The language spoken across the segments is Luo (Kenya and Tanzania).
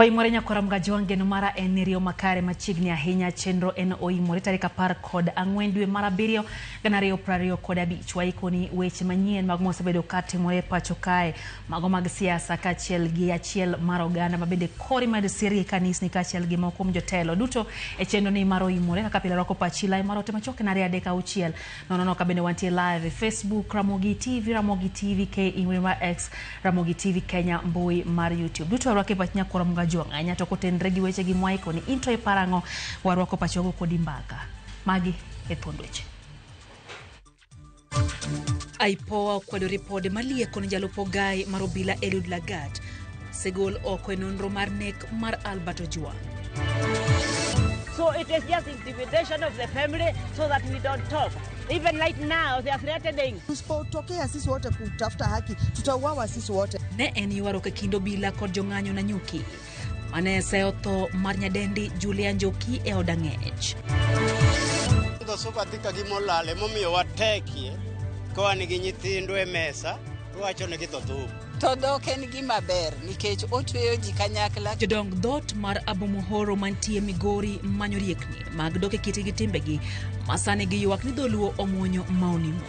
Oimore nyakwara Mgajwang' geno mara en ni riyo makare machiegni ahinya chenro en oimore tarik 14 dwe mar 7 2025. Waikoni weche manyien mag mosebedo katimore e pacho kae, mago mag siasa kaachiel gi achiel mar oganda ma bende kori med sir gi kanisni kaachiel gi moko kuom jotelo duto e chenro ni mar oimore kaka pile rwako pachi lai mar ote machuok en 2 3 6 0 0 ka bende wantie live e Facebook Ramogi TV, Ramogi TV KE mar X, Ramogi TV Kenya, mbui mar YouTube. Duto warwako e pach nyakwara Mgajwang' ahinya to kotenre gi weche gi mwaiko ni into iparang'o warwako pachwago kodi mbaka. Magi e thuond weche. IPOA okwedo ripode malieko ni jalup ogai mar obila Eliud Lagat osegol oko e nonro mar nek mar Albert Ojwang. So it is just intimidation of the family so that we don't talk. Even right now, they are threatening. Tusipotokea sisi wote kutafuta haki, tutauawa sisi wote. Ne en ywaruok e kind obila kod jong'anyo Nanyuki mane seyo tho mar nyadendi Julia Njoki e od ang'ech. Dho dhi ka gima olal emomiyo watekie ka wan gi nyithindwa e mesa to wacho ni gidho thum. To dhok en gima ber nikech otweyo ji kanyakla. Jodong dhoot mar Abomuhoro mantie Migori manyo riekni mag dok e kitgi gi timbegi ma sani giywak ni dholuo omuonyo maonimo.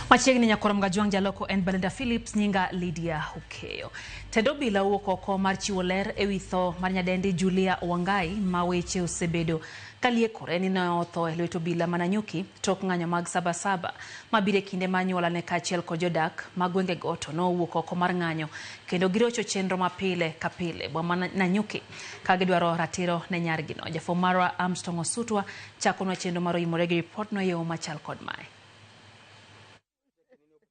Machiegni nyakwar Mgajwang' jaloko en Belinda Phillips, nyinga Lydia Okeyo. Tend obila owuok oko mar chiwo ler ewi tho mar nyadendi Julia Wangai ma weche osebedo kaliekore ni ne otho e lwet obila ma Nanyuki tok ng'anyo mag Sabasaba mabiro e kinde ma anyuolane kaachiel kod jodak ma gwengego to nowuok oko mar ng'anyo kendo girocho chenro ma pile ka pile boma ma Nanyuki ka gidwaro ratiro ne nyargino. Jafwambo marwa Armstrong Osutwa chakonwa chenro mar oimore gi ripotno e yo machal kod mae.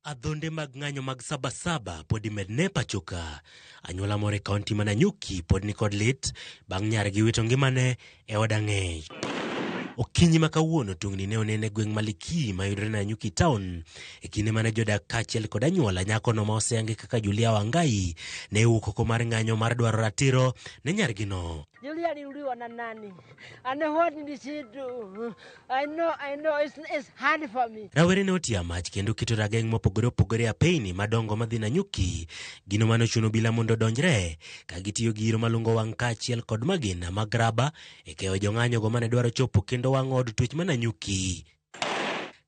Adhonde mag ng'anyo mag Sabasaba pod imedne pacho ka. Anyuola moro e kaunti ma Nanyuki pod nikod lit bang' nyargi wito ngimane e od ang'ech. Okinyi ma kawuono tungni ne onen e gweng' Maliki mayudore Nanyuki town e kinde mane jodak kaachiel kod anyuola nyakono ma oseyangi kaka Julia Wangai ne owuok oko mar ng'anyo mar dwaro ratiro ne nyargino. Julia aliuliwa na nani? And what did she do? I know, it's hard for me. Rawere ne otiyo mach kendo keto rageng' mopogore opogore e apeyni madongo madhi Nanyuki, gino mane ochuno obila mondo odonjre ka gitiyo gi iro malungo wang' kaachiel kod magina mag raba e keyo jong'anyogo mane dwaro chopo kendo wang'o od twech ma Nanyuki.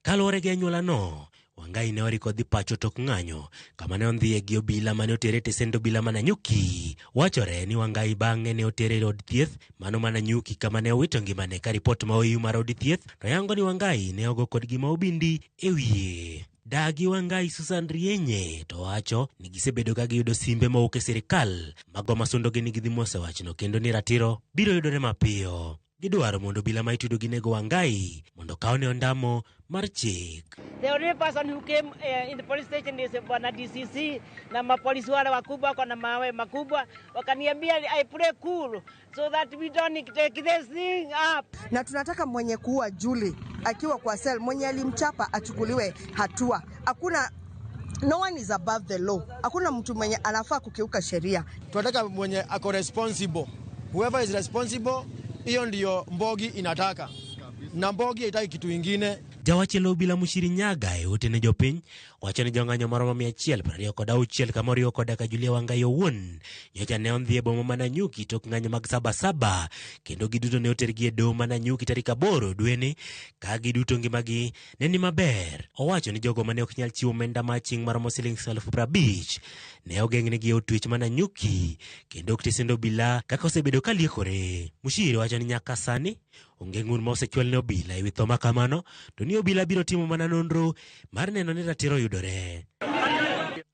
Kaluwore gi anyuolano, Wangai ne oriko dhi pacho tok ng'anyo kama ne ondhiye gi obila mane otere e tesend obila ma Nanyuki. Wachore ni Wangai bang'e ne otere e od thieth mano ma Nanyuki kama ne owito ngimane ka ripot ma oiw mar od thieth noyango ni Wangai ne ogo kod gima obindi e wiye. Dagi Wangai Susan Rienye to wacho ni gisebedo ka giyudo simbe mowuok e sirikal mago masundogi ni gidhi mose wachno kendo ni ratiro biro yudore mapiyo. Gidwaro mondo obila ma itudo gi nego Wangai mondo okawne ondamo mar chik. The only person who came in the police station is Bwana DCC na mapolisi wale wakubwa wako na mawe makubwa, wakaniambia I play cool so that we don't take this thing up. Na tunataka mwenye kuua Julie akiwa kwa cell, mwenye alimchapa achukuliwe hatua. Hakuna, no one is above the law. Hakuna mtu mwenye anafaa kukiuka sheria. Tunataka mwenye ako responsible. Whoever is responsible, hiyo ndiyo Mbogi inataka. Na Mbogi haitaki kitu ingine. Jawachelo obila Mushiri Nyaga e ote ne jopiny wacho ni jong'anyo maromo 126 kama oriwo koda ka Julia Wangai owuon nyocha ne ondhi e boma ma Nanyuki tok ng'anyo mag Sabasaba kendo giduto ne otergi e doho ma Nanyuki tarik 8 dweni ka giduto ngimagi ne ni maber. Owacho ni jogo mane ok nyal chiwo omenda ma aching' maromo siling 50,000 ne ogeng'negi e od twech ma Nanyuki kendo ok tesend obila kaka osebedo ka liekore. Mushiri wacho ni nyaka sani onge ng'ur ma osechwal ne obila ewi tho ma kamano to ni obila biro timo mana nonro mar neno ni ratiro yudore.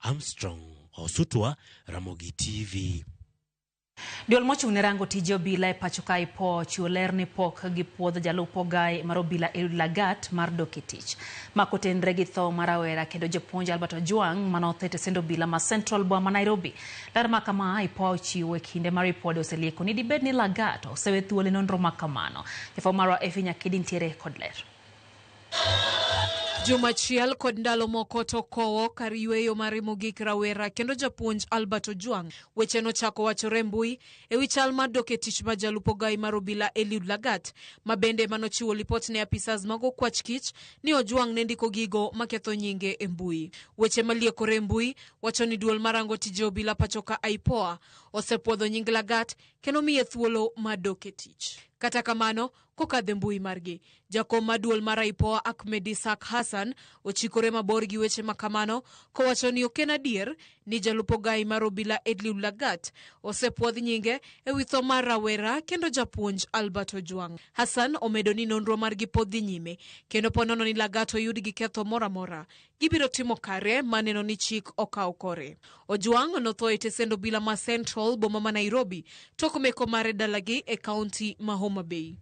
Armstrong Osutwa, Ramogi TV. Duol mochung' ne rango tije obila e pacho ka IPOA ochiwo ler ni pok gipuodho jalup ogai mar obila Eliud Lagat mar dok e tich. Ma kotenre gi tho mar rawera kendo japuonj Albert Ojwang' manotho e tesend obila ma Central boma ma Nairobi. Ler ma kama IPOA ochiwo e kinde ma ripode oselieko ni dibed ni Lagat osewe thuolo e nonro ma kamano. Jafwambo marwa Effie Nyakidi nitiere kod ler. Juma achiel kod ndalo moko to kowo kar yueyo mare mogik rawera kendo japuonj Albert Ojwang. Weche nochako wachore e mbui ewi chal mar dok e tich mar jalup ogai mar obila Eliud Lagat, ma bende manochiwo lipot ne apisas mag okwach kich ni Ojwang ne ndiko gigo maketho nyinge e mbui. Weche maliekore e mbui wacho ni duol marango tije obila pachoka IPOA osepuodho nying Lagat kendo miye thuolo mar dok e tich. Kata kamano, kokadho e mbui margi, jakom mar duol mar IPOA Ahmed Isaac Hassan ochikore mabor gi weche ma kamano kowacho ni ok en adier ni jalup ogai mar obila Eliud Lagat osepuodh nyinge e wi tho mar rawera kendo japuonj Albert Ojwang. Hassan omedo ni nonro margi pod dhi nyime kendo po nono ni Lagat oyud gi ketho moro amora, gibiro timo kare maneno ni chik okawo kore. Ojwang notho e tesend obila ma Central boma ma Nairobi tok meko mare dalagi e kaunti ma Homa Bay.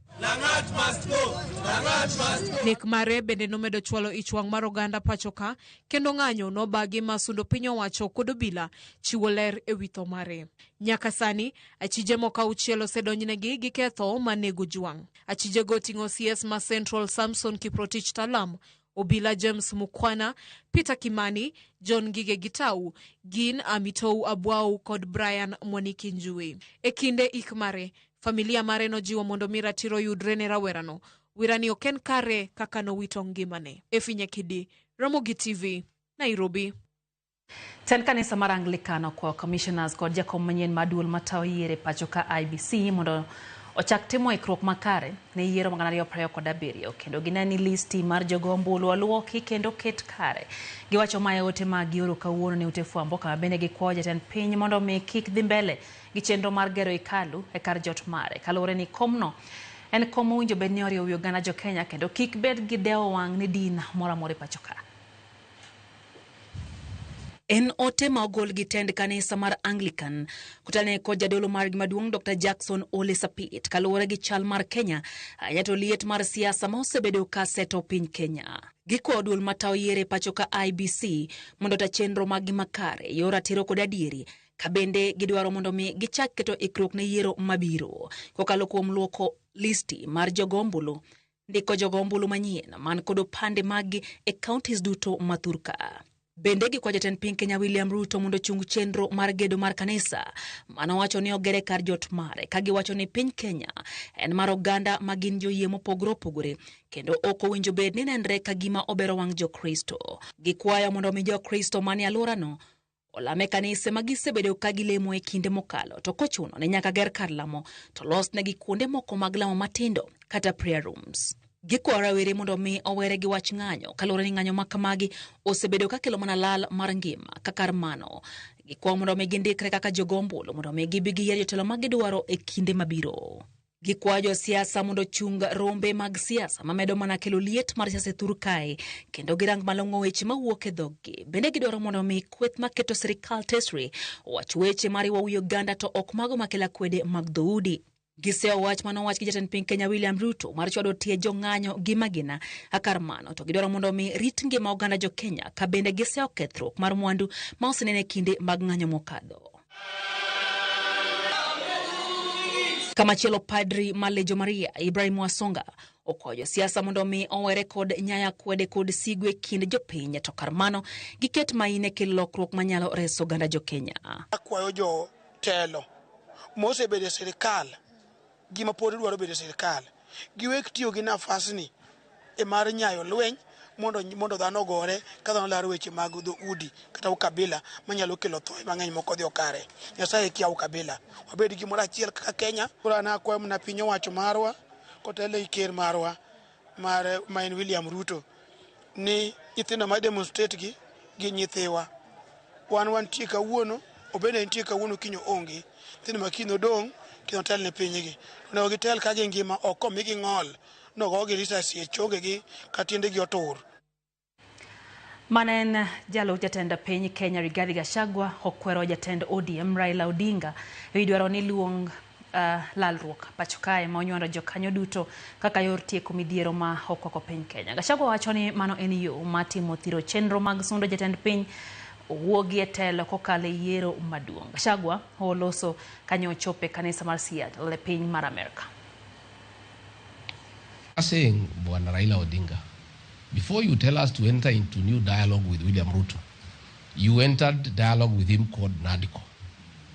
Nek mare bende nomedo chwalo ich wang' mar oganda pacho ka kendo ng'anyo nobagi ma sundo piny owacho kod obila chiwo ler e wi tho mare. Nyaka sani, achije moko auchiel osedonjnegi gi ketho mar nego Ojwang. Achijego oting'o CS ma Central Samson Kiprotich Talam, Obila James Mukwana, Peter Kimani, John Ngige Gitau, gin Amitou Abwao kod Brian Mwaniki Njui. E kinde ik mare, familia mare nojiwo mondo mi ratiro yudre ne rawerano. Wirani ok en kare kaka nowito ngimane. Efi Nyakidi, Ramogi TV, Nairobi. Tend kanisa mar Anglican okwayo commissioners kod jakom manyien mar duol matayo yiero e pacho ka IEBC mondo ochak timo ikruok makare ne yiero mag 2027 kendo gine ni listi mar jogo ombulu oluoki kendo ket kare. Giwacho mae ote ma gioro kawuono ne ute fwambo kama bende gikwayo jatend piny mondo mi kik dhi mbele gi chenro mar gero hekalu e kar jot mare kaluwore ni komno en kom mowinjo bed ni oriwo wi oganda jo Kenya kendo kik bed gi dewo wang' ne din moro amora e pacho ka. En ote ma ogol gi tend kanisa mar Anglican kotelne kod jadolo margi maduong' Dr. Jackson Ole Sapit kaluwore gi chal mar Kenya ahinya to liet mar siasa ma osebedo ka seto piny Kenya. Gikwayo duol matayo yiero e pacho ka IEBC mondo ota chenro maggi makare yor ratiro kod adieri ka bende gidwaro mondo mi gichak keto ikruok ne yiero mabiro kokalo kuom luoko listi mar jogo ombulu, ndiko jogo ombulu manyien man kod opande maggi e counties duto ma thurka. Bende gikwayo jatend piny Kenya William Ruto mondo ochung chenro mar gedo mar kanisa manowacho ni ogere kar jot mare ka giwacho ni piny Kenya en mar oganda ma gin joyie mopogore opogore kendo ok owinjo bed ni nenre ka gima obero wang' Jokristo. Gikwayo mondo omi Jokristo manie alworano olame kanise ma gisebedo ka gilemo e kinde mokalo to kochuno ni nyaka ger kar lamo to losnegi kuonde moko mag lamo matindo kata prayer rooms. Gikwayo rawere mondo mi owere gi wach ng'anyo kaluwore ni ng'anyo ma kamagi osebedo ka kelo mana lal mar ngima ka kar mano gikwayo mondo mi gindikre kaka jogo ombulu mondo mi gibi giyier jotelo ma gidwaro e kinde mabiro. Gikwayo josiasa mondo ochung rombe mag siasa mamedo mana kelo liet mar siasa e thur kae kendo girang malong'o weche mawuok e dhoggi. Bende gidwaro mondo mi kweth maketo sirikal tesre owach weche mariwo wi oganda to ok mago makelo akwede mag dhoudi. Giseyo wach manowach gi jatend piny Kenya William Ruto mar chwado tie jong'anyo gi magina. Kar mano to gidwaro mondo mi rit ngima oganda jo Kenya ka bende giseyo kethruok mar mwandu ma osenene e kinde mag ng'anyo mokadho. Kamachielo padri mar Legion Maria Ibrahim Wasonga okwayo josiasa mondo mi owere kod nyaya kwede kod sigu e kind jopiny to kar mano giket maine kelo lokruok manyalo reso oganda jo Kenya. Akwayo jotelo mosebedo e sirikal gima pod dwaro bedo e sirikal giwek tiyo gi nafasni e mar nyayo lweny mondo dhano ogore ka dhano laro weche mag dhoudi kata ukabila manyalo kelo thoe mang'eny moko odhi okare. Nyasaye kia ukabila. Wabed gimoro achiel kaka Kenya. Koro an akwayo mana piny owacho marwa kotelo gi ker marwa mar ma en William Ruto ni nyithindo ma demonstrate gi gin nyithiwa. Wan wantie kawuono, obende entie kawuono kiny oonge. Nyithindo ma kiny odong' kiny otel ne pinygi. Onego gitel ka gingima ok komigi ng'ol nogogi risasi e chongegi ka tiendegi otur. Mano en jalup jatend piny Kenya Rigathi Gachagua okwero jatend ODM Raila Odinga ewi dwaro ni luong lalruok pacho kae ma onywando jokanyo duto kaka yor tieko midhiero ma okwako piny Kenya. Gachagua wacho ni mano en yo mar timo thiro chenro mag sundo jatend piny owuogi e telo kokalo e yiero maduong'. Gachagua oloso kanyo ochopo e kanisa mar Seattle e piny mar Amerka. Saying Bwana Raila Odinga Before you tell us to enter into new dialogue with William Ruto, you entered dialogue with him called NADCO.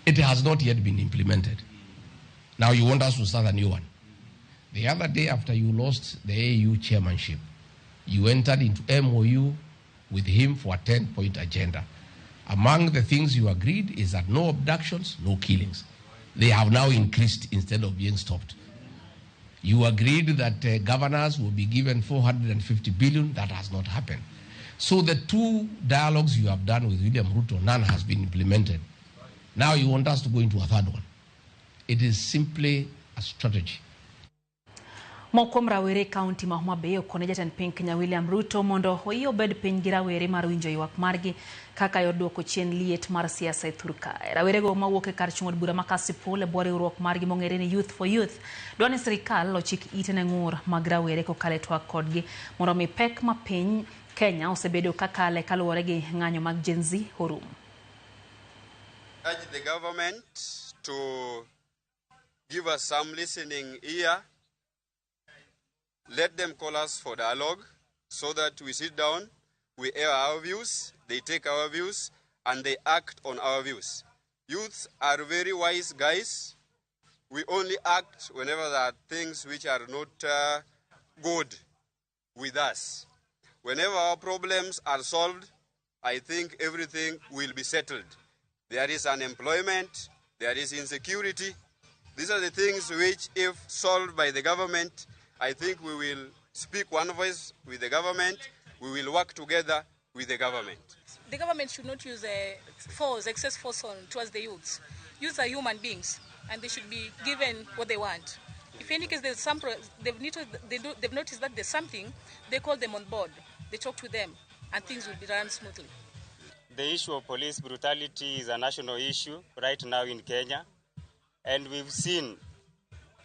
It has not yet been implemented. Now you want us to start a new one. The other day after you lost the AU chairmanship, you entered into MOU with him for a 10-point agenda. Among the things you agreed is that no abductions, no killings. They have now increased instead of being stopped. You agreed that governors will be given 450 billion. That has not happened. So the two dialogues you have done with William Ruto, none has been implemented. Now you want us to go into a third one. It is simply a strategy. Moko kuom rawere e kaunti ma Homa Bay okone jatend piny Kenya William Ruto mondo oyie obed piny gi rawere mar winjo ywak margi kaka yor duoko chien liet mar siasa e thur kae. Rawerego mawuok e kar chung' od bura ma Kasipul e bwo riwruok margi mong'ere ni Youth for Youth dwa ni sirikal ochik ite ne ng'ur mag rawere kokalo e twak kodgi mondo mi pek ma piny Kenya osebedo kakale kaluwore gi ng'anyo mag Gen Z orum. Urge the government to give us some listening ear. Let them call us for dialogue so that we sit down, we air our views, they take our views, and they act on our views. Youths are very wise guys. We only act whenever there are things which are not good with us. Whenever our problems are solved, I think everything will be settled. There is unemployment, there is insecurity. These are the things which, if solved by the government, I think we will speak one voice with the government. We will work together with the government. The government should not use force, excess force on towards the youths. Youths are human beings, and they should be given what they want. If in any case there's some, they've, need to, they do, they've noticed that there's something, they call them on board, they talk to them, and things will be run smoothly. The issue of police brutality is a national issue right now in Kenya, and we've seen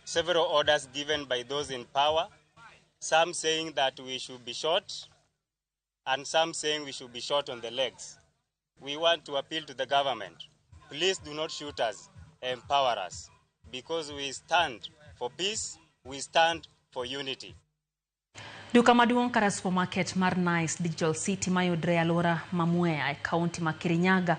several orders given by those in power, some saying that we should be shot, and some saying we should be shot on the legs. We want to appeal to the government. Please do not shoot us, empower us, because we stand for peace, we stand for unity. Duka maduong' kata supermarket mar Nice Digital City mayudre e alwora ma Mwea e kaunti ma Kirinyaga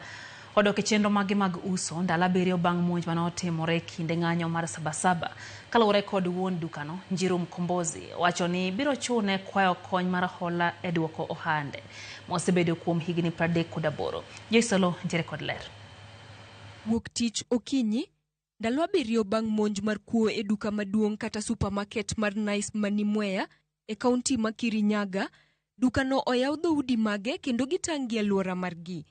odok e chenro mage mag uso ndalo 7 bang' monj mane otimore e kinde ng'anyo mar Sabasaba. Kaluwore kod wuon dukano, Njiru Mkombozi, wacho ni biro chune kwayo kony mar hola e duoko ohande mosebedo kuom higni 38. Joyce Olo nitiere kod ler. Wuok tich okinyi, ndalo 7 bang' monj mar kuo e duka maduong' kata supermarket mar Nice mani Mwea e kaunti ma Kirinyaga, dukano oyaw dhoudi mage kendo gitang' gi alwora margi.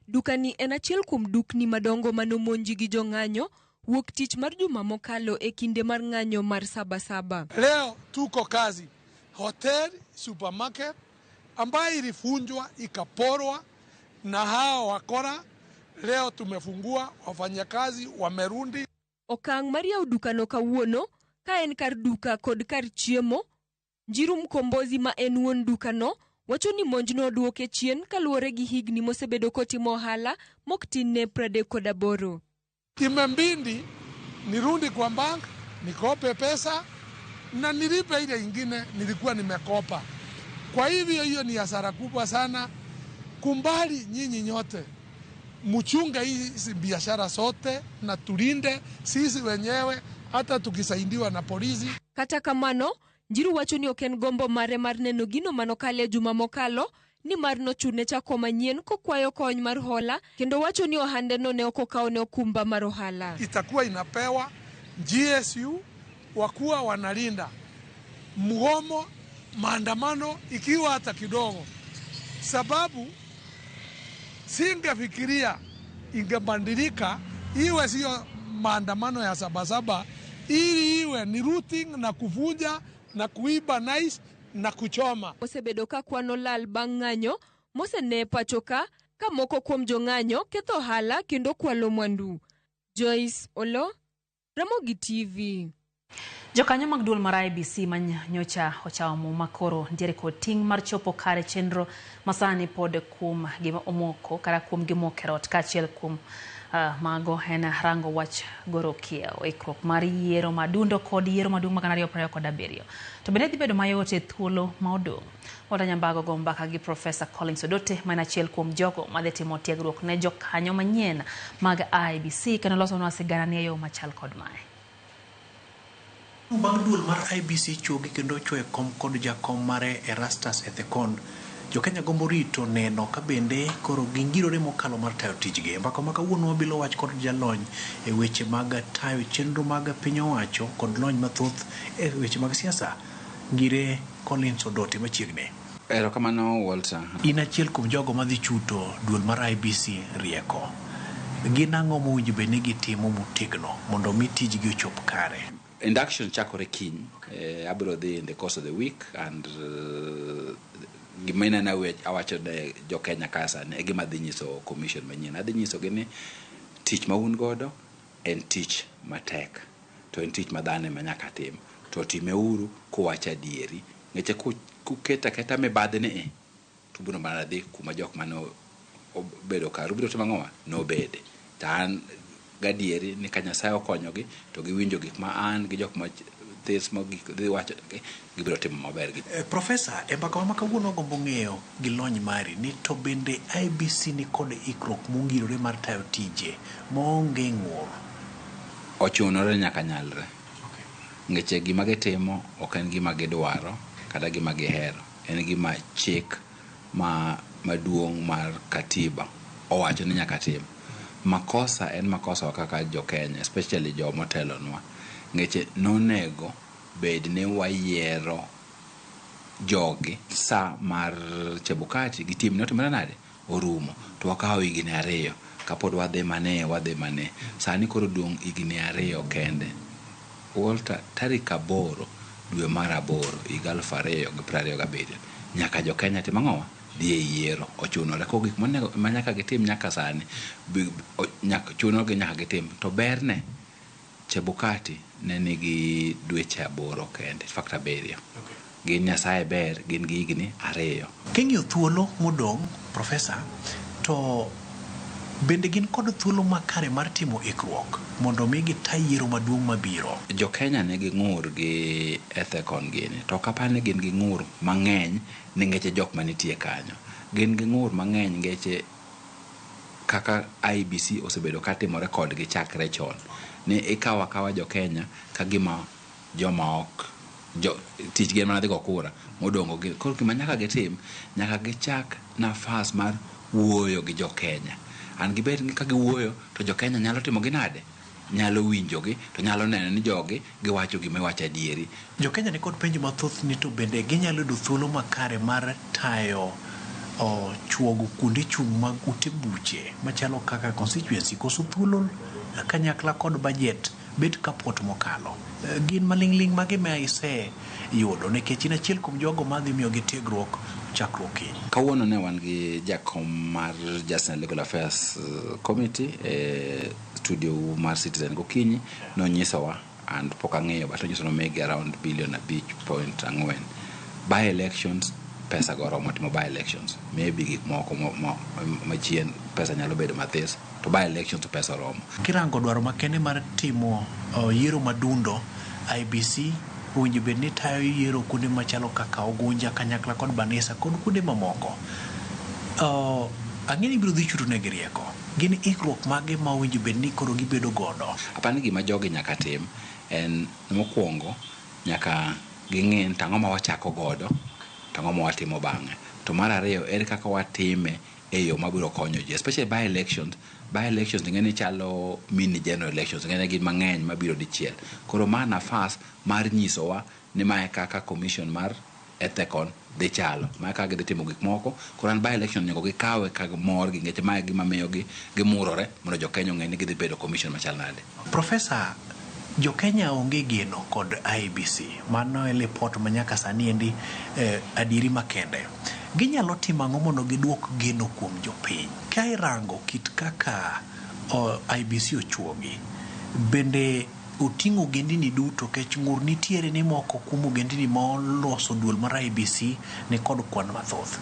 Dukani en achiel kuom dukni madongo manomonji gi jong'anyo wuok tich mar juma mokalo e kinde mar ng'anyo mar Sabasaba. Leo tuko kazi hotel supermarket ambayo ilifunjwa ikaporwa na hao wakora. Leo tumefungua, wafanyakazi wamerudi. Okang' mar yawo dukano kawuono ka en kar duka kod kar chiemo, Njiru Mkombozi ma en wuon dukano wacho ni monjno oduoke chien kaluwore gi higni mosebedo kotimo ohala mok tin ne 38. Imebidi nirudi kwa bank nikope pesa na nilipe ile ingine nilikuwa nimekopa. Kwa hivyo hiyo ni hasara kubwa sana. Kumbali nyinyi nyote mchunge hizi biashara sote na tulinde sisi wenyewe hata tukisaidiwa na polisi. Kata kamano, Njiru wacho ni ok en gombo mare mar neno gino manokale juma mokalo ni mar nochune chako manyien kokwayo kony mar hola kendo wacho ni ohande no ne ok okawne okumba mar ohala. Itakuwa inapewa GSU wakuwa wanalinda mgomo, maandamano ikiwa hata kidogo, sababu singefikiria ingebadilika iwe sio maandamano ya Sabasaba, ili iwe ni looting na kuvunja na kuiba Nice na kuchoma. Osebedo ka kwano lal bang' ng'anyo mosene pacho ka moko kuom jong'anyo ketho ohala kendo kwalo mwandu. Joyce Olo, Ramogi TV. Jokanyo mag duol mar IEBC ma nyocha ochawo muma koro nitiere kod ting' mar chopo kare chenro masani pod kuom gima omoko kata kuom gimoko e rot kaachiel kuom Mago en rango wach goro kiewo, ikruok mar yiero madundo kod yiero maduong' mag 2027. To bende dhi bedo mayot e thuolo ma odong'. Walter Nyambago go mbaka gi Profesa Collins Odote ma en achiel kuom jogo madhi timo tiegruok ne jokanyo manyien mag IEBC kendo losonwa sigana ni e yo machal kod mae. Bang' duol mar IEBC chuogi kendo ochuoyo kom kod jakom mare Erastus Ethekon, Jo-Kenya gombo rito neno ka bende koro gingirore mokalo mar tayo tijgi. E mbaka ma kawuono wabilo wach kod jalony e weche mag tayo chenro mag piny owacho kod lony mathoth e weche mag siasa, Ngire Collins Odote machiegni. Erokamano Walter. In achiel kuom jogo madhi chuto duol mar IEBC rieko. Gin ang'o mowinjo bed ni gitimo motegno mondo mi tijgi ochop kare? Induction chakore kiny. Abiro dhi in the course of the week and gima ineno awacho ne jo Kenya ka sani e gima adhi nyiso commission manyien. Adhi nyisogi ni tich ma un godo en tich matek to en tich ma dhano ema nyaka tim. To timeuru kuwacho adieri. Ngeche kuketo aketa mibadhi ni i to ubiro mana dhi kuma jok mane obedo karu biro timo ang'owa nobede. To an gadieri ni ka Nyasaye okonyogi to giwinjo gik ma an gi jok ma this mogik dhi wacho gibiro timo maber gi. Profesa, e mbaka wa ma kawuono wagombo ng'eyo gi lony mari ni to bende IEBC ni kod ikruok mongirore mar tayo tije maonge ng'ur? Ochunore nyaka nyalre. Ngeche gima gitimo ok en gima gidwaro kata gima gihero. En gima chik ma maduong' mar katiba owacho ni nyaka tim. Makosa en makosa wa kaka jo Kenya, especially joma otelonwa. Ngeche nonego bed ni wayiero jogi sa mar Chebukati gi tim notimore nade? Orumo. To wakawo higni 2 kapod wadhi mane wadhi mane. Sani koro dong' higni 2 kende. Walter, tarik 8 dwe mar 8 higa 2027 nyaka jo Kenya tim ang'owa? Dhi e yiero. Ochunore. Koro gik monego ma nyaka gitim nyaka sani chunogi nyaka gitim. To berne Chebukati ne nigi dweche 8 kende, in fact 7. Gin Nyasaye ber, gin gi higni 2. King'iyo thuolo modong', Profesa, to bende gin kod thuolo makare mar timo ikruok mondo mi gita yiero maduong' mabiro? Jo Kenya nigi ng'ur gi Ethekon gini, to ok apar ni gin gi ng'ur mang'eny ni ngeche jok manitie kanyo. Gin gi ng'ur mang'eny ngeche kaka IEBC osebedo katimore kodgi chakre chon. Ni ikawo akawa jo Kenya ka gima joma ok tich gin mana dhi go kura modongo gi. Koro gima nyaka gitim, nyaka gichak nafas mar wuoyo gi jo Kenya. An gibed ni ka giwuoyo to jo Kenya nyalo timo gi nade? Nyalo winjogi to nyalo neno ni jogi giwacho gima iwacho adieri. Jo Kenya nikod penjo mathoth ni to bende ginyalo yudo thuolo makare mar tayo chuogo kuonde chung' mag ute buche machalo kaka constituency koso thuolo kanyakla kod budget bet kapot mokalo. Gin maling'ling' mage ma iseyudo nikech in achiel kuom jogo madhi miyogi tiegruok chakruok kiny? Kawuono ne wan gi jakom mar Justice and Legal Affairs Committee e studio mar Citizen gokinyi nonyisowa and pok ang'eyo but nonyiso nomigi around billion 5.4. By elections pesa go oromo timo by elections. Maybe gik moko machien pesa nyalo bedo mathis to by elections to pesa oromo. Kirango dwaro makende mar timo yiero madundo, IEBC owinjo bed ni tayo yiero kuonde machalo kaka Ugunja kanyakla kod Banisa kod kuonde mamoko. Ang'e ni ibiro dhi chuto negi rieko. Gin ikruok mage ma owinjo bed ni koro gibedo godo? Aparo ni gima jogi nyaka tim en mokwongo nyaka ging'e ni to ang'o ma wachako godo to ang'o ma watimo bang'e. To mar ariyo, ere kaka watime e yo mabiro konyo ji, especially by elections. By elections ing'e ni chalo mini general elections, ing'e ni gin mang'eny mabiro dichiel. Koro ma nafas mar nyisowa ni mae kaka commission mar Ethekon dhi chalo, mae kaka gidhi timo gik moko. Koro an by election onego gikawe ka mor gi nikech mae gima miyo gi gimurore mondo jo Kenya ong'e ni gidhi bedo commission machal nade. Profesa, jo Kenya onge geno kod IEBC. Mano e lipot ma nyaka sani endi adieri makende. Ginyalo timo ang'o mondo giduok geno kuom jopiny? Ka irango kit kaka IEBC ochuogi, bende oting'o ogendini duto kech ng'ur nitiere ni moko kuom ogendini ma oloso duol mar IEBC ni kod kwan mathoth.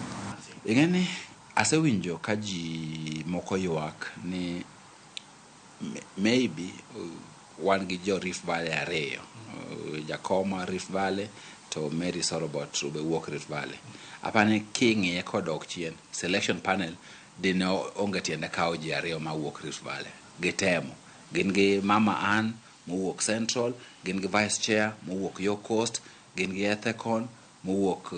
Ing'e ni asewinjo ka ji moko ywak ni Maybe wan gi jo Rift Valley ariyo, Jakoma Rift Valley to Mary Sorobot be wuok Rift Valley. Apani king'iye kodok chien, selection panel dine onge tiende kawo ji ariyo mawuok Rift Valley. Gitemo. Gin gi Mama Ann mowuok Central, gin gi Vice Chair mowuok yo Coast, gin gi Ethekon mowuok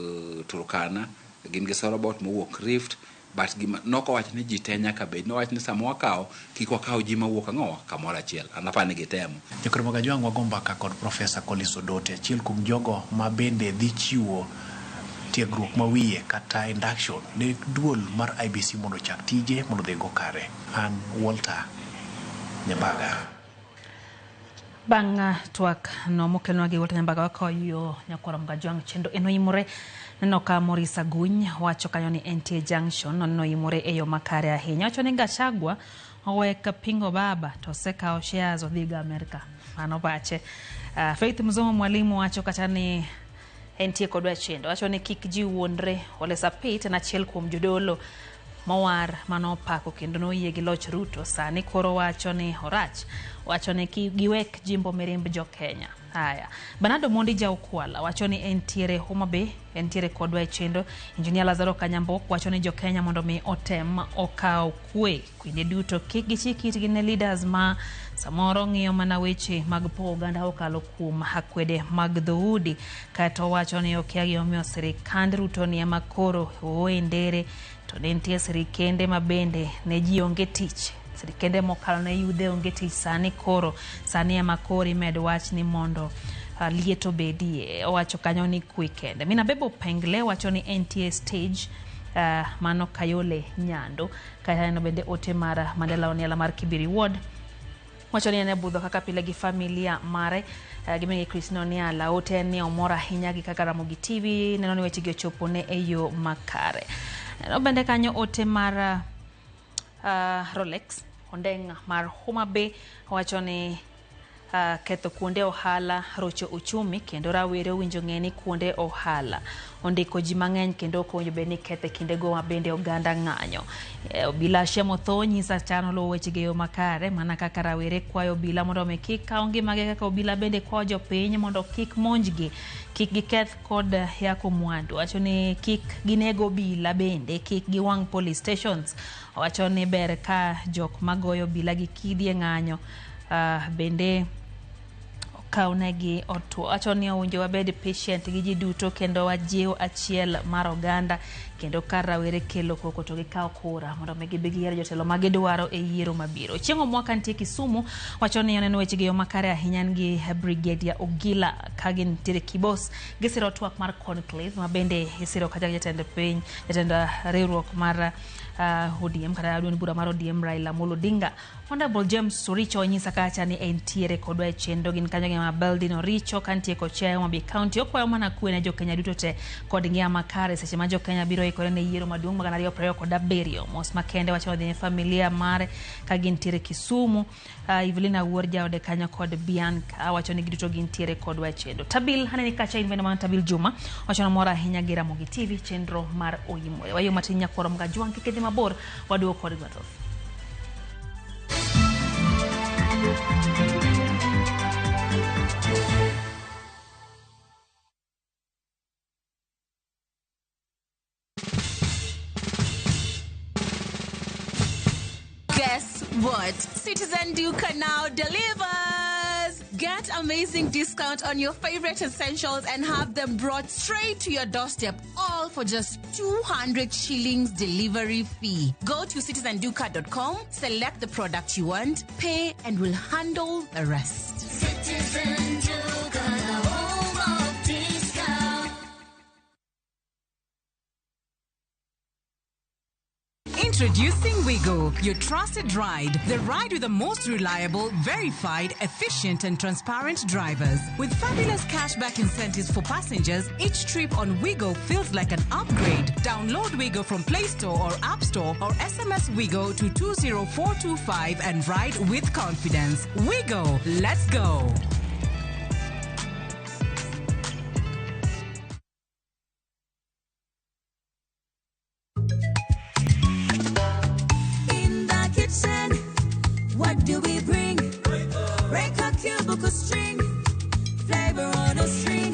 Turkana, gin gi Sorobot mowuok Rift, but gima nokowach ni ji te nyaka bed, nowach ni sama wakawo kik wakaw ji mawuok ang'owa kamoro achiel. An apani gitemo. Jokoro mag Ajwang' wago mbaka kod Profesa Collins Odote, achiel kuom jogo ma bende dhi chiwo tiegruok ma wiye kata induction ne duol mar IEBC mondo ochak tije mondo odhigo kare. An Walter Nyambaga. Bang' twak no mokelnwa gi Walter Nyambaga wakawo yo nyakwara Mgajwang' chenro en oimore. Neno ka Maurice Aguny wacho kanyo ni NTA Junction noneno oimore e yo makare ahinya. Wacho ni Gachagua owek pingo baba to osekawo shares odhi go Amerka. Mano pache. Faith Mzomo mwalimu wacho kata ni entie kodwa chenro. Wacho ni kik ji wuondre. Ole Sapit en achiel kuom jodolo mowar manopako kendo noyie gi loch Ruto. Sani koro wacho ni orach. Wacho ni giwek jimbo mirimb jo Kenya. Haya. Bernardo Mondi Jaukwala wacho ni entiere Homa Bay, entiere kodwa e chenro. Engineer Lazaro Kanyambok wacho ni jo Kenya mondo mi otem okaw kwe kinde duto, kik gichik itgi ne leaders ma samoro ng'iyo mana weche mag pogo oganda kokalo kuom akwede mag dhoudi. Kaeto owacho ni okia gimomiyo sirikand Ruto ni ema koro owe ndere, to ne nitie sirikende ma bende ne ji onge tich. Sirikende mokalo ne yudhe onge tich, sani koro sani ema koro imed wach ni mondo liet obedie. Owacho kanyo ni kwe kende. Mina Bebo Pengle wacho ni entie stage mano Kayole Nyando. Kaeto aneno bende ote mar Mandela Oniala mar Kibiri Ward wacho ni en e budho kaka pile gi familia mare gi min gi Christine Oniala. Ote en ni omor ahinya gi kaka Ramogi TV neno ni wechegi ochopo ne e yo makare. Neno bende kanyo ote mar Rolex Ondeng mar Homa Bay wacho ni ketho kuonde ohala rocho uchumi kendo rawere owinjo ng'e ni kuonde ohala ondiko ji mang'eny kendo ok owinjo bed ni kethe kindego ma bende oganda ng'anyo. Obila Shemotho nyisa chano luwo wechegi e yo makare mana kaka rawere kwayo obila mondo mi kik kaw ngimagi kaka obila bende kwayo jopiny mondo kik monjgi, kik giketh kod yako mwandu. Wacho ni kik gineg obila bende kik giwang' police stations. Wacho ni ber ka jok magoyo obila gi kidi e ng'anyo bende okawnegi otuo. Wacho ni owinjo wabed patient gi ji duto kendo wajiw achiel mar oganda kendo ka rawere kelo koko to gikaw kura mondo mi gibi giyier jotelo ma gidwaro e yiero mabiro. Chieng' Omwaka nitie Kisumu wacho ni oneno wechegi e yo makare ahinya gi Brigadier Ogila ka gintiere Kibos gisiro twak mar conclave ma bende isiro kata jatend piny jatend riwruok mar ODM kata duond bura mar ODM Raila Amolo Odinga. Honorable James Oricho onyisa kacha ni entiere kodwa e chenro gin kanyo gi Beldin Oricho kantie kochia Homa Bay County okwayo mana kwe ne jokenya duto te kod ngima makare seche ma jokenya biro ikore ne yiero maduong' mag 2027. Mos makende wacho ni familia mare ka gintiere Kisumu. Evelina Wuor jaode kanyo kod Bianca wacho ni giduto gintiere kodwa e chenro. Tabil aneni kacha in bende mano Tabil Juma wacho ni mor ahinya gi Ramogi TV chenro mar Oimore. Wayo matin nyakwaro Mgajwang' kik idhi mabor waduogo kod mathoth. Guess what? Citizen Duka now delivers! Get amazing discount on your favorite essentials and have them brought straight to your doorstep, all for just 200 shillings delivery fee. Go to citizenduka.com, select the product you want, pay, and we'll handle the rest. Citizen Duka, the home of discount. Introducing Wigo, your trusted ride. The ride with the most reliable, verified, efficient, and transparent drivers. With fabulous cashback incentives for passengers, each trip on Wigo feels like an upgrade. Download Wigo from Play Store or App Store or SMS Wigo to 20425 and ride with confidence. Wigo, let's go. In the kitchen, what do we bring? Break a cubicle string, flavor on a string.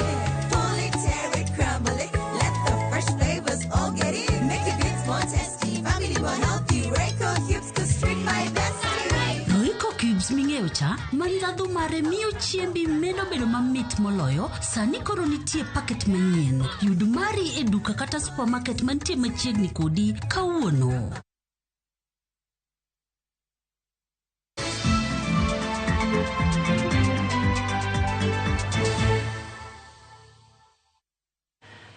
Pull it, tear it, crumble it. Let the fresh flavors all get in. Make it bits more tasty, family more healthy. Royco cubes could string my bestie. Royco cubes ming'eyo cha ma ndhadhu mare miyo chiembi medo bedo mamit moloyo sani koro nitie paket manyien yud mari e duka kata supermarket mantie machiegni kodi kawuono.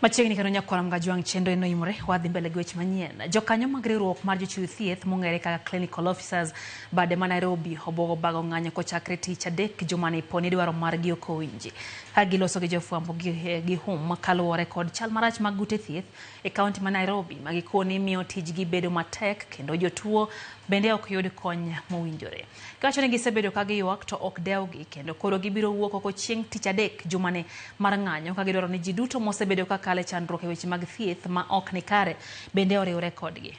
Machiegni kendo nyakwar Mgajwang' chenro eno imore wadhi mbele gi weche manyien. Jokanyo mag riwruok mar jochiw thieth mong'ere kaka clinical officers bade ma Nairobi obuogo bago ng'anyo kochakre tich adek jumani po ni dwaro margi ok owinji. Ka giloso gi jofwambo gi hum kaluwore kod chal marach mag ute thieth e kaunti ma Nairobi ma gikoni miyo tijgi bedo matek kendo jotuo bende ok yud kony mowinjore. Giwacho ni gisebedo ka giywak to ok dewgi kendo koro gibiro wuok oko chieng' tich adek jumani mar ng'anyo ka gidwaro ni ji duto mosebedo ka kale chandruok e weche mag thieth ma ok ni kare bende oriwre kodgi.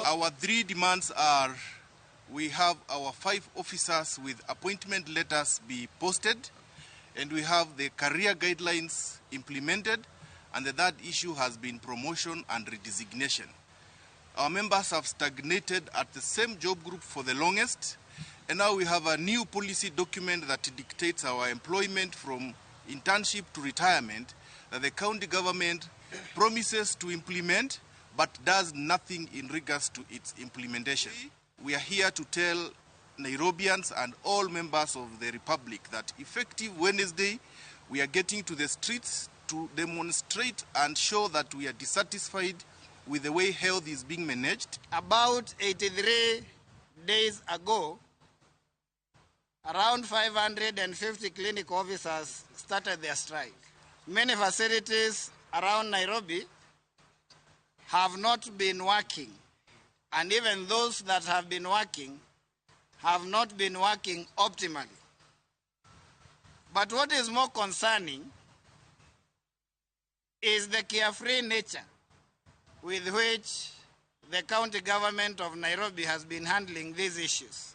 Our three demands are: we have our 5 officers with appointment letters be posted, and we have the career guidelines implemented, and the third issue has been promotion and redesignation. Our members have stagnated at the same job group for the longest, and now we have a new policy document that dictates our employment from internship to retirement that the county government promises to implement but does nothing in regards to its implementation. We are here to tell Nairobians and all members of the Republic that effective Wednesday, we are getting to the streets to demonstrate and show that we are dissatisfied with the way health is being managed. About 83 days ago, around 550 clinic officers started their strike. Many facilities around Nairobi have not been working, and even those that have been working have not been working optimally. But what is more concerning is the carefree nature with which the county government of Nairobi has been handling these issues.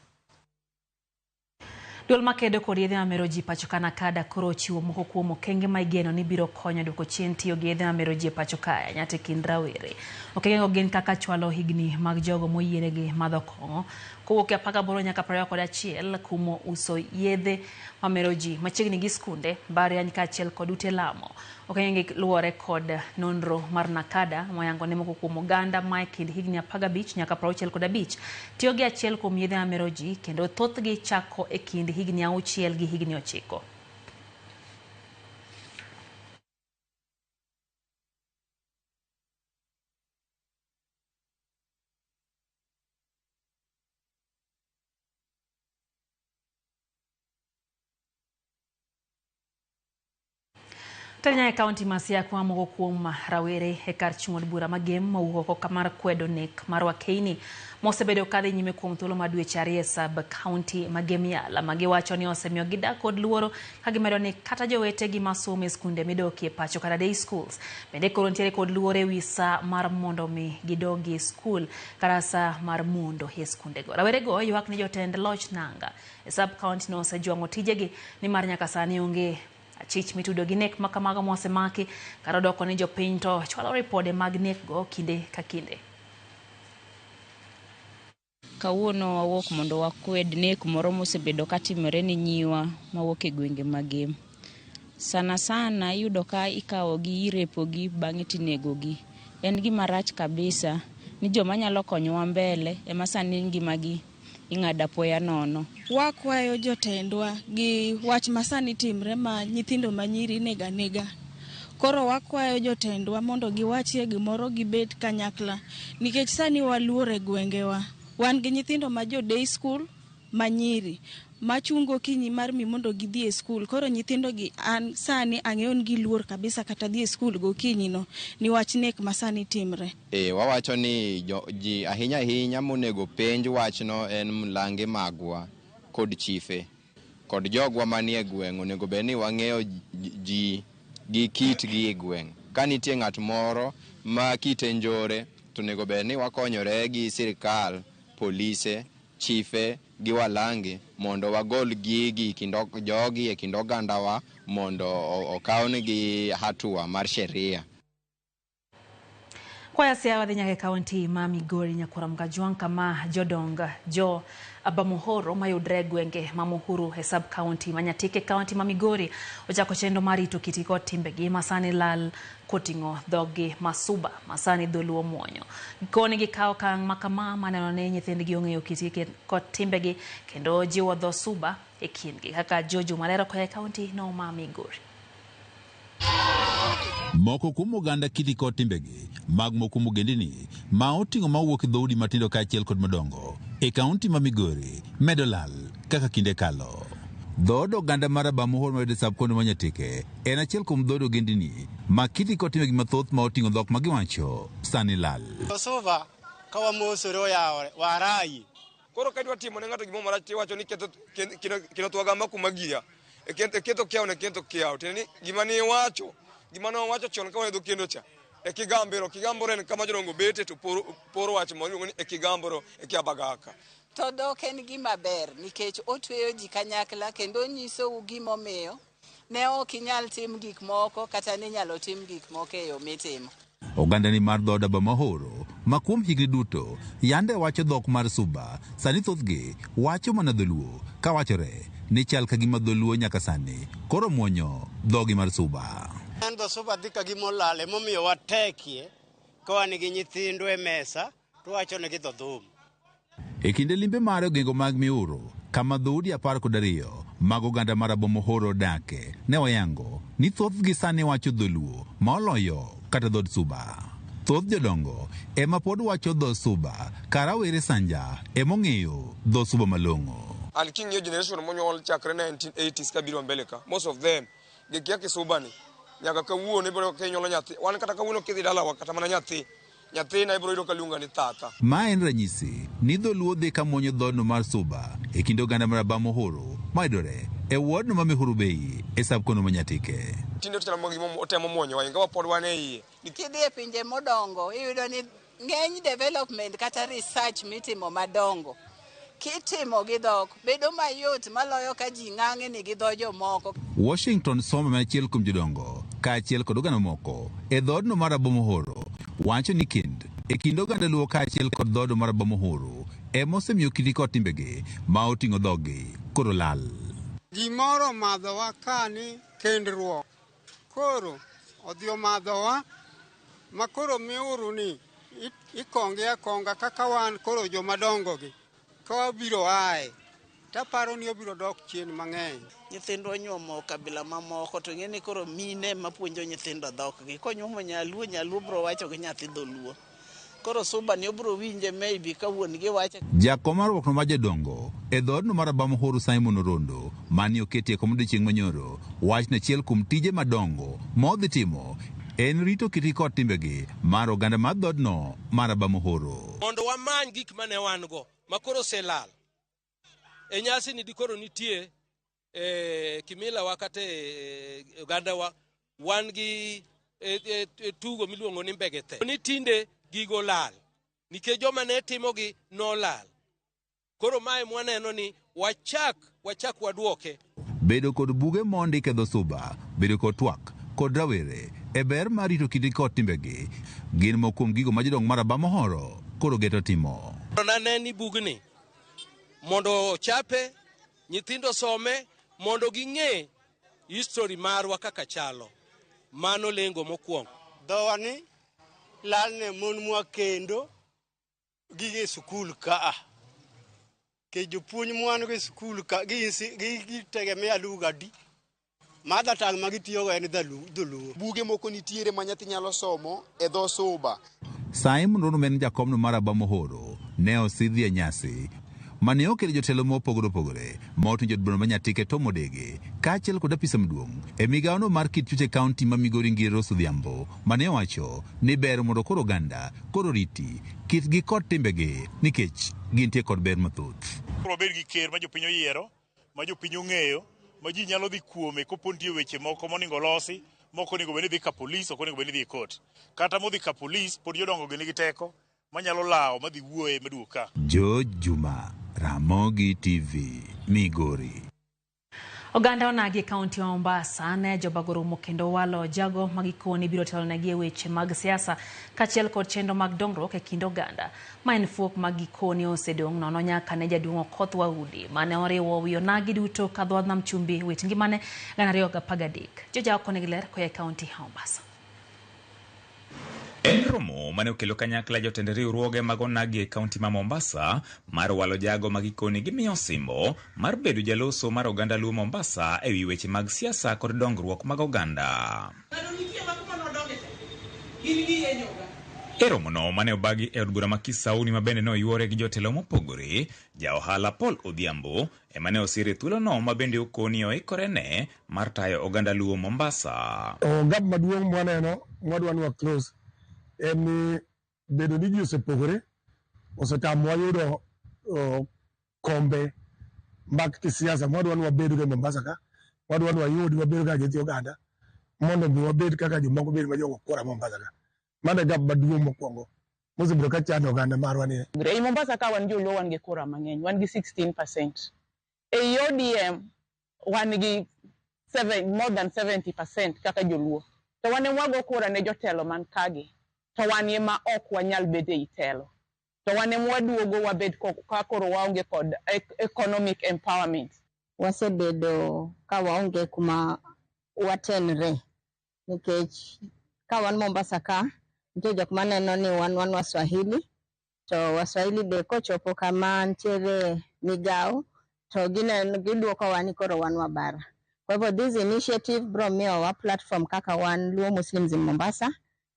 Duol makedo kod yedhe mamero ji pacho ka NACADA koro ochiwo moko kuom okenge ma igeno ni biro konyo duoko chien tiyo gi yedhe mamero ji e pacho kae nyaka e kind rawere. Okengego gin kaka chwalo higni mag jogo moyienegi madho kong'o kowuok e 18 nyaka 21, kumo uso yedhe mamero ji machiegni gi skunde, mbalariany kaachiel kod ute lamo. Okengegi luwore kod nonro mar NACADA moyango ne moko kuom oganda ma e kind higni 15 nyaka 65 tiyo gi achiel kuom yedhe mamero ji kendo thothgi chako e kind higni 6 gi higni 9. Tanya e kaunti ma Siaya kuma moko kuom rawere e kar chung' od bura ma Gem mowuok oko mar kwedo nek mar Wakeini mosebedo kadhi nyime kuom thuolo mar dweche 2 e sub kaunti ma Gem Yala, ma giwacho ni osemiyo gidak kod luoro ka gimedo ni kata jowetegi masomo e skunde midokie pacho kata day schools bende koro nitiere kod luoro ewi saa mar mondo mi gidogi e skul kata saa mar mondo e skundego. Rawerego ywak ni jotend loch nanga e sub kaunti no osejwang'o tijegi nimar nyaka sani onge achich mitudo gi nek makamago mosemaki kata doko ni jopiny to chwalo ripode mag nek go kinde ka kinde. Kawuono wawuok mondo wakwed nek moro mosebedo katimore ni nyiwa mawuok e gwenge mag Gem. Sana sana iyudo ka ikawogi, irepogi, bang'e tinegogi. En gima rach kabisa ni joma nyalo konyowa mbele ema sani ngimagi ing'ado apoya nono. Wakwayo jotendwa gi wach masani timre ma nyithindo manyiri inego anega. Koro wakwayo jotendwa mondo giwachie gimoro gibed kanyakla nikech sani waluor e gwengewa. Wan gi nyithindo ma jo day school manyiri machungo okinyi mar mi mondo gidhi e skul. Koro nyithindo gi an sani ang'eyo ni giluor kabisa kata dhi e skul gokinyi no niwach nek masani timre. Wawacho ni ji ahinya ahinya monego penj wachno en mlange magwa kod chife kod jogwa manie gweng'. Onego bed ni wang'eyo ji gi kitgi e gweng'. Ka nitie ng'at moro ma kite njore To onego bed ni wakonyore gi sirikal, polise, chife gi walangi mondo wagol gigi kind jogi e kind ogandawa mondo okawnegi hatua mar sheria. Kwaya Siaya wadhi nyaka e kaunti ma Migori Nyakwar Mgajwang' kama jodong jo Abamuhoro mayudre e gwenge ma Muhuru e sub county ma Nyatike kaunti ma Migori ochako chenro mar rito kitgi kod timbegi ma sani lal koting'o dhoggi ma Suba ma sani dholuo muonyo. Gikone gikawo okang' ma kama maneno ni nyithindgi ong'eyo kitgi kod timbegi kendo jiwo dho Suba e kindgi kaka Jojo Malero koa e kaunti no ma Migori. Moko kuom oganda kiti kod timbegi mag moko kuom ogendini ma oting'o mawuok e dhoudi matindo kaachiel kod madongo e kaunti ma Migori medo lal kaka kinde kalo. Dhood oganda mar Abamuhor mayudore e sub county ma Nyatike en achiel kuom dhood ogendini ma kiti kod timbegi mathoth ma oting'o dhok ma giwacho sani lal. Suba ka wamosore oyawore warayi. Koro ka idwa timo ne ng'ato gimoro marach tiwacho ni ketho kendo twagamba kuma giya. E ketho kiawo ne ketho kiawo. Tiende ni gima ne iwacho, gima ne wawacho chon ka wan e dho kendo cha. E kigambero, kigamboro en kama jodongo bete to poro wach moro iluongo ni e kigamboro e kia bagaka. To dhok en gima ber nikech otweyo ji kanyakla kendo onyisou gimomiyo ne ok inyal tim gik moko kata ninyalo tim gik moko e yo mitimo. Ogandani mar dhood Abamahoro ma kuom higni duto yande wacho dhok mar Suba, sani thothgi wacho mana dholuo ka wachore ni chal ka gima dholuo nyaka sani koro muonyo dhogi mar Suba. En dho Suba dhi ka gima olal emomiyo watekie ka wan gi nyithindwa e mesa to wachonegi dho dhum. E kinde limbe mare ogengo mag Miuru, kama dhoudi 12 mag oganda mar Abomohoro odake, ne oyango ni thothgi sani wacho dholuo ma oloyo kata dhood Suba. Thoth jodongo ema pod wacho dho Suba, ka rawere sanja emong'eyo dho Suba malong'o. And king'iyo generation monyuol chakre 1980s kabiro mbele ka, most of them gikia kisuba ni. Nyaka kawuono ibiro ka inyuolo nyathi, wan kata kawuono kidhi dalawa kata mana nyathi, nyathina ibiro yudo ka luonga ni tata. Ma en ranyisi ni dholuo dhi ka muonyo dhoodno mar Suba e kind oganda mar Abamuhuru mayudore e wodno ma Mihuru Bay e sub-county ma Nyatike. Tinde to chalo mana gima otemo muonyowa ingawa pod wan e iye. Kidhi e pinje modongo iyudo ni ng'eny development kata research mitimo madongo kitimo gi dhok bedo mayot maloyo ka ji ng'ang'ni gi dho jomoko. Washington Somba ma achiel kuom jodongo kaachiel kod oganda moko e dhoodno mar Abomohoro wacho ni kind e kind oganda Luo kaachiel kod dhoodno mar Abomohoro ema osemiyo kiti kod timbegi ma oting'o dhogi koro lal. Gimoro omadhowa ka ni kendruok. Koro odhi omadhowa ma koro miuru ni ikonge akonga kaka wan koro jomadongo gi. Ka wabiro ae, taparo ni obiro dok chien mang'eny. Nyithindwa onyuomo kabila mamoko to ing'e ni koro mine ema puonjo nyithindo dhokgi. Konyuomo nyaluo, nyaluo biro wacho gi nyathi dholuo. Koro Suba ni obiro winje maybe ka wuon gi wache. Jakom mar riwruok mar jodongo e dhoodno mar Abamuhuru Simon Orondo mane oketi e kom odiechieng' manyoro wach ni achiel kuom tije madongo ma odhi timo en rito kitgi kod timbegi mar oganda mar dhoodno mar Abamuhuru. Mondo wamany gik mane wan go ma koro oselal. E nyasi ni dikoro nitie e kimila wa kata e ogandawa wan gi tugo miluongo ni mbegethe. Ni tinde gigo lal nikech joma ne timogi nolal. Koro mae mwaneno ni wachak waduoke. Bedo kod buge mondik e dho Suba, bedo kod twak kod rawere e ber mar rito kitgi kod timbegi gin moko kuom gigo ma jodong mar Abamohoro koro geto timo. Nane ni bugni mondo ochape, nyithindo some, mondo ging'e history marwa kaka chalo. Mano lengo mokwongo. Dhowa ni lal ne mon mwakendo gige sikul ka. Ke jopuonj mwan go e sikul ka gitegemea lugha adi. Mother tongue ma gitiyogo en dholuo. Buge moko nitiere ma nyathi nyalo somo e dho Suba. Simon Rono ma en jakomno mar Abamuhoro ne osidhi e nyasi mane okelo jotelo mopogore opogore ma oting'o jod bura ma Nyatike Tom Odege kaachiel kod apisa maduong' e migawono mar kit chuche kaunti ma Migori Ngire Rose Odhiambo mane owacho ni ber mondo koro oganda koro riti kitgi kod timbegi nikech gintie kod ber mathoth. Koro wabed gi ker ma jopiny oyiero, ma jopiny ong'eyo, ma ji nyalo dhi kuome kopo nitie weche moko monego olosi, moko onego bed ni dhi ka polis, ok onego bed ni dhi e court. Kata modhi ka polis, pod jodongo gi nigi teko manyalo lawo madhi wuoye maduog ka. George Juma, Ramogi TV, Migori. Oganda onagi e kaunti ma Mombasa ne jobago romo kendo walo jago ma gikoni biro telonegi e weche mag siasa kaachiel kod chenro mag dongruok e kind oganda. Ma en fuok ma gikoni osedong' nono nyaka ne jaduong' Okoth Waudi mane oriwo wi onagi duto ka dho nam chumbi wit ngimane 2013. Joja oko nigi ler koa e kaunti ma Mombasa. En romo mane okelo kanyakla jotend riwruoge mag onagi e kaunti ma Mombasa mar walo jago ma gikoni gimiyo osimbo mar bedo jaloso mar oganda Luo Mombasa ewi weche mag siasa kod dongruok mag oganda. E romono mane obagi e od bura ma Kisauni ma bende noyuore gi jotelo mopogore, ja ohala Paul Odhiambo ema ne osir e thuolono ma bende okoni oikore ne mar tayo oganda Luo Mombasa. Gap maduong' mwaneno mwadwa ni wa close en ni bedo ni ji osepogore osetamowa yudo kombe mag kisiasa mwadwa ni wabed go e Mombasa ka, wadwa ni wayudi wabed kaka nyithi oganda mondo mi wabed kaka jomoko bed ma jogo kura Mombasa ka. Mano e gap maduong' mokwongo mosebedo ka chando oganda marwa ni. Ei Mombasa ka wan joluo wan gi kura mang'eny, wan gi 16%. Ei ODM wan gi more than 70% kaka joluo. To wan ema wago kura ne jotelo man kagi, to wan ema ok wanyal bedo ei telo. To wan ema waduogo wabed ka koro waonge kod economic empowerment. Wasebedo ka waonge kuma watenre nikech ka wan Mombasa ka nitie jok maneno ni wan Waswahili to Waswahili be kochopo kama nitiere migawo to gineno giduokowa ni koro wan wabara. Kwa hivyo this initiative bro miyowa platform kaka wan Luo Muslims in Mombasa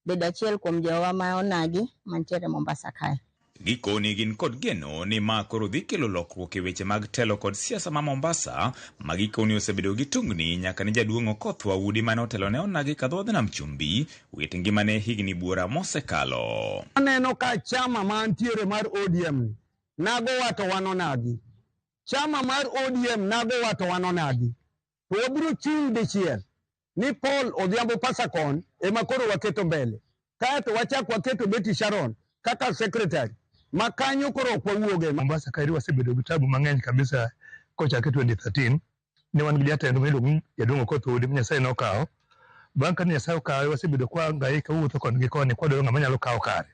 bedo achiel kuom jowa ma onagi mantiere Mombasa kae. Gikoni gin kod geno ni ma koro dhi kelo lokruok e weche mag telo kod siasa ma Mombasa ma gikoni osebedo gi tungni nyaka ne jaduong' Okoth Waudi mane otelo ne onagi ka dho nam chumbi wit ngimane higni buora mosekalo. Aneno ka chama mantiere mar ODM nagowa to wan onagi. Chama mar ODM nagowa to wan onagi. To wabiro chung' dichiel ni Paul Odhiambo Pasakon ema koro waketo mbele. Kaeto wachak waketo Betty Sharon kaka secretary ma kanyo koro ok wawuoge. Mombasa kaeri wasebedo gi tabu mang'eny kabisa kochake 2013 ne wan gi jatelo miluongo ni jaduong' Okoth Waudi ma Nyasaye nokawo. Bang' kane Nyasaye okawe wasebedo kwa hangaika wuotho koni gi koni kwadwaro ng'ama nyalo kawo kare.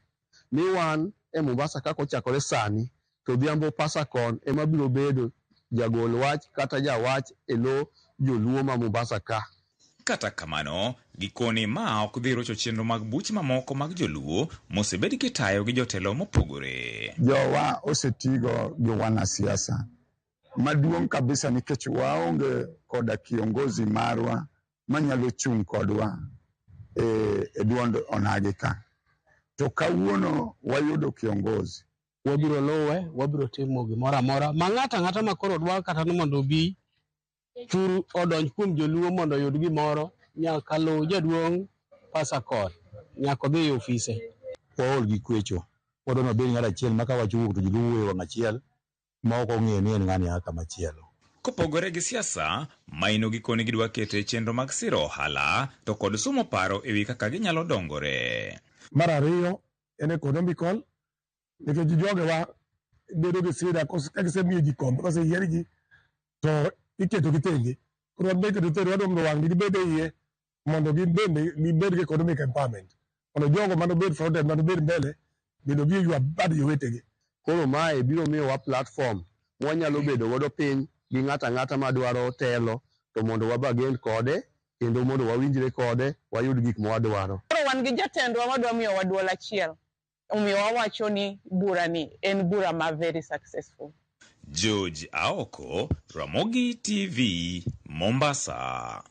Ni wan e Mombasa kaka ochakore sani to Odhiambo Pasakon ema biro bedo jagol wach kata jawach e lo joluo ma Mombasa ka. Kata kamano, gikoni ma ok dhi rocho chenro mag buche mamoko mag joluo mosebed kitayo gi jotelo mopogore. Jowa osetigo gi wanasiasa maduong' kabisa nikech waonge koda kiongozi marwa manyalo chung' kodwa e duond onagi ka. To kawuono wayudo kiongozi. Wabiro luwe, wabiro timo gimoro amora ma ng'ato ang'ata ma koro dwaro kata ni mondo obi chur odonj kuom joluo mondo oyud gimoro nyaka luw jaduong' Pasakon, nyaka odhi e ofise. Waol gi kwecho, wadwa ni wabed ng'at achiel ma ka wach owuok to joluo wuoyo e wang' achiel ma ok ong'eyo ni en ng'ani a kama chielo. Kopogore gi siasa, maino gikoni gidwa keto e chenro mag siro ohala to kod sumo paro ewi kaka ginyalo dongore. Mar ariyo en economical nikech jogewa bedo gi sida ka gisemiyo ji kombe koseyier ji to iketo gi tenge. Koro wan be iketo tenge wadwa mondo wang'ni gibed e iye mondo gin bende gibed gi economic empowerment. Mondo jogo manobed front end manobed mbele bende obi oywa bad jowetegi. Koro mae biro miyowa platform mwanyalo bedo godo piny gi ng'ato ang'ata madwaro telo to mondo wabagen kode kendo mondo wawinjre kode wayud gik mwadwaro. Koro wan gi jatendwa madwa miyowa duol achiel. Omiyo wawacho ni bura ni en bura ma very successful. George Aoko, Ramogi TV, Mombasa.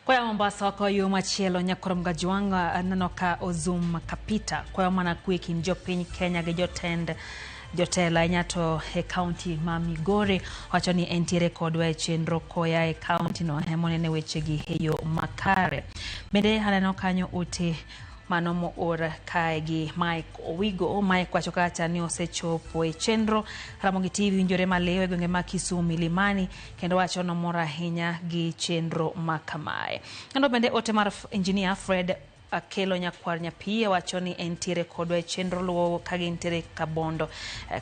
Koya Mombasa wakawo yo machielo nyakorom Gajwang' aneno ka Ozum Kapita kwayo mana kwe kind jopiny Kenya gi jotend jotelo ahinya to e kaunti ma Migori wacho ni entiere kodwa e chenro koya e kaunti no emonene wechegi e yo makare. Bende aneno kanyo ote mano moor kae gi Mike Owigo. Mike wacho kacha ni osechopo e chenro Ramogi TV winjore maliw e gwenge ma Kisumu Milimani kendo wacho nomor ahinya gi chenro ma kamae. Kendo bende ote mar engineer Fred Akelo Nyakwar Nyapiye wacho ni entiere kodwa e chenro luwo ka gintiere Kabondo.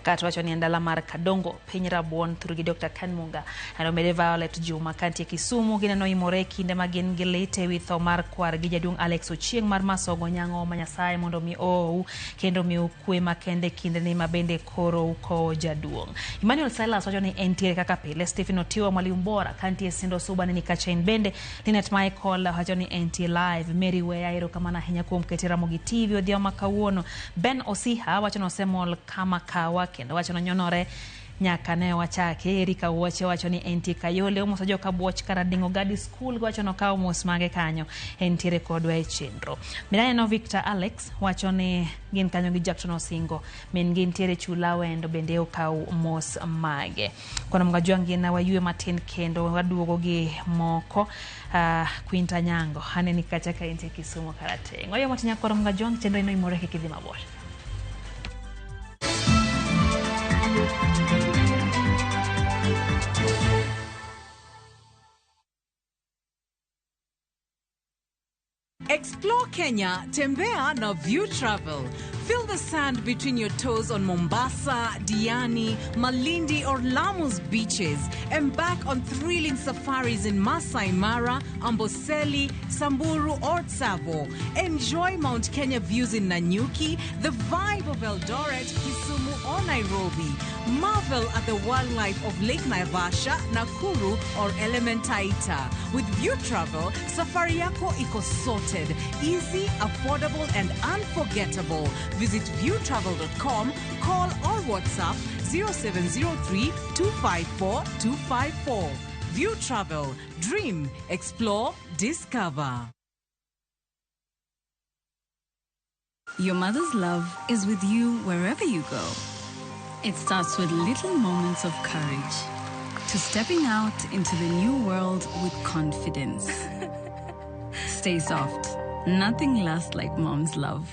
Kato wacho ni en dala mar Kadongo, piny Rabuon, thurgi Dr. Ken Munga. Omede Violet Juma kantie Kisumu gineno imore e kinde ma gin gi lit ewi tho mar kwargi jaduong' Alex Ochieng' mar Masogo Nyang'o ma Nyasaye mondo mi oou kendo miu kwe makende kindeni ma bende koro ukowo jaduong'. Emmanuel Silas wacho ni entiere kaka pile. Stephen Otiwa Mwalimu Bora kantie Sindo Suba nini Kachain bende. Linet Michael wacho ni entie live. Mary Weya erokamano ahinya kuom kete Ramogi TV odhiambo ma kawuono. Ben Osiha wacho ni osemol kama kawa kendo wacho ni onyonore nyaka ne wachake. Erika Wuoche wacho ni entie Kayole. Omoso joka Buoch Karading'o Gadi School wacho ni okawo mos mage kanyo entiere kodwa e chenro. Minaneno Victor Alex wacho ni gin kanyo gi Jackson Osingo min gintiere Chula Wendo bende okaw mos mage. Kono mga ngina wayue matin kendo waduogo gi moko. Quinta Nyango aneni kacha ka intie Kisumu Karateng'. Wayo matin nyakoro mga jwang' chenro ino imore kik idhi mabor. Explore Kenya, Tembea na View Travel. Feel the sand between your toes on Mombasa, Diani, Malindi or Lamu's beaches. Embark on thrilling safaris in Masai Mara, Amboseli, Samburu or Tsavo. Enjoy Mount Kenya views in Nanyuki, the vibe of Eldoret, Kisumu or Nairobi. Marvel at the wildlife of Lake Naivasha, Nakuru or Elementaita. With View Travel, safari yako iko sorted, easy, affordable and unforgettable. Visit viewtravel.com, call or WhatsApp 0703 254 254. View Travel, dream, explore, discover. Your mother's love is with you wherever you go. It starts with little moments of courage to stepping out into the new world with confidence. Stay soft. Nothing lasts like mom's love.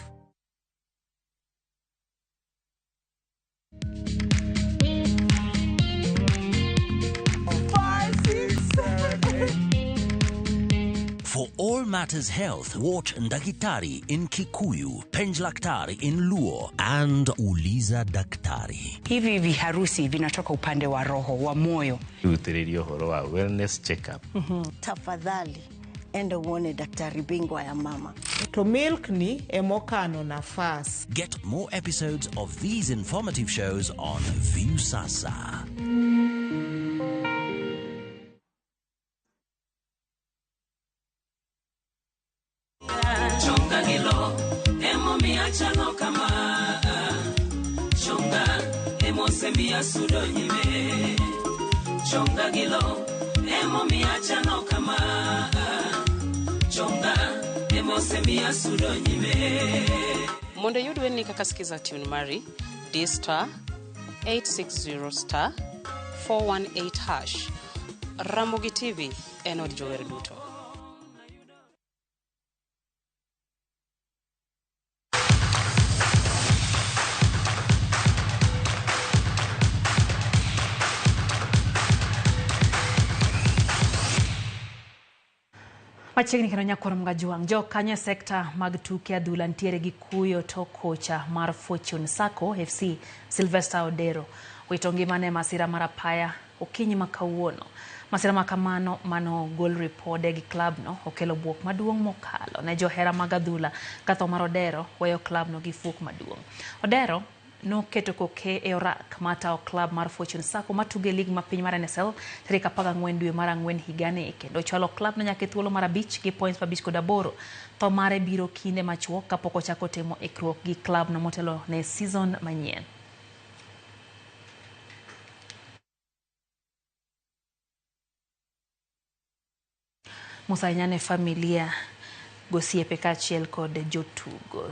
For all matters health, watch Ndakitari in Kikuyu, Penjlaktari in Luo, and Uliza Daktari. Hivi viharusi vinatoka upande wa roho, wa moyo. Rutĩrĩria ũhoro wa wellness checkup. Tafadhali enda uone daktari bingwa ya mama. To milk ni emokano nafas. Get more episodes of these informative shows on Viusasa. Chonga gilo, emo miachano kama. Chonga, emo sembia sudo nyime. Chonga gilo, emo miachano kama. Chonga, emo sembia sudo nyime. Mondo iyud werni kaka Skiza tune mari, D star 860 star 418 hash. Ramogi TV en od jower duto. Machiegni kendo nyakwar Mgajuang' jo kanyo e sekta mag tuke adhula nitiere gi kuyo to kocha mar Fortune Sacco FC Sylvester Odero wito ngimane e masira mar apaya okinyi ma kawuono. Masira ma kamano mano gol ripode gi klabno okelo buok maduong' mokalo ne johera mag adhula ka tho mar Odero weyo klabno gi fuok maduong'. Odero noketo koke e orak matawo klab mar Fortune Sacco matugo e lig ma piny mar NSL tarik 14 dwe mar 4 higani kendo ochwalo klabno nyaka e thuolo mar 5 gi points 58. Tho mare biro kinde machuok kapok ochako timo ikruok gi klabno motelo ne season manyien. Musa Inyane familia gosiepe kaachiel kod jotugo.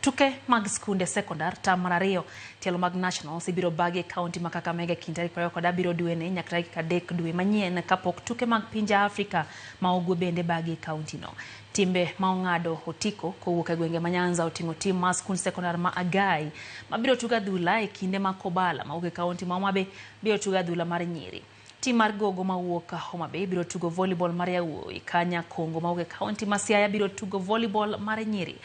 Tuke mag skunde sekondar tam mar 2 tielo mag nationals ibiro bagi e kaunti ma Kakamega kind tarik 27 dweni nyaka tarik 3 dwe manyien kapok tuke mag pinje Afrika ma Ugwe bende bagi e kaunti no. Timbe ma ong'ado otiko kowuok e gwenge ma Nyanza oting'o tim mar skund sekondar ma Agai mabiro tugo adhula e kinde ma Kobala mawuok e kaunti ma Homa Bay biro tugo adhula mar nyiri. Tim mar Gogo mawuok Homa Bay biro tugo volleyball mar yawuowi. Kanya Kongo mawuok e kaunti ma Siaya biro tugo volleyball mar nyiri.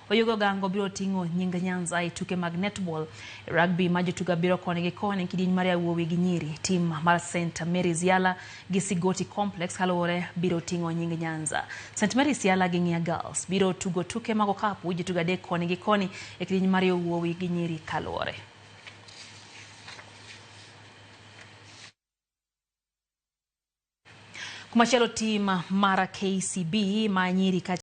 Oyugo Gango biro ting'o nying Nyanza e tuke mag netball. Rugby ma jotugo abiriyo koni gi koni kidieny mar yawuowi gi nyiri. Tim mar St Mary's Yala gi Sigoti Complex kaluwore biro ting'o nying Nyanza. St Mary's Yala gi Ng'ia Girls biro tugo tuke mag okapu jotugo adek koni gi koni e kidieny mar yawuowi gi nyiri kaluwore. Kumachielo tim mar KCB ma nyiri ka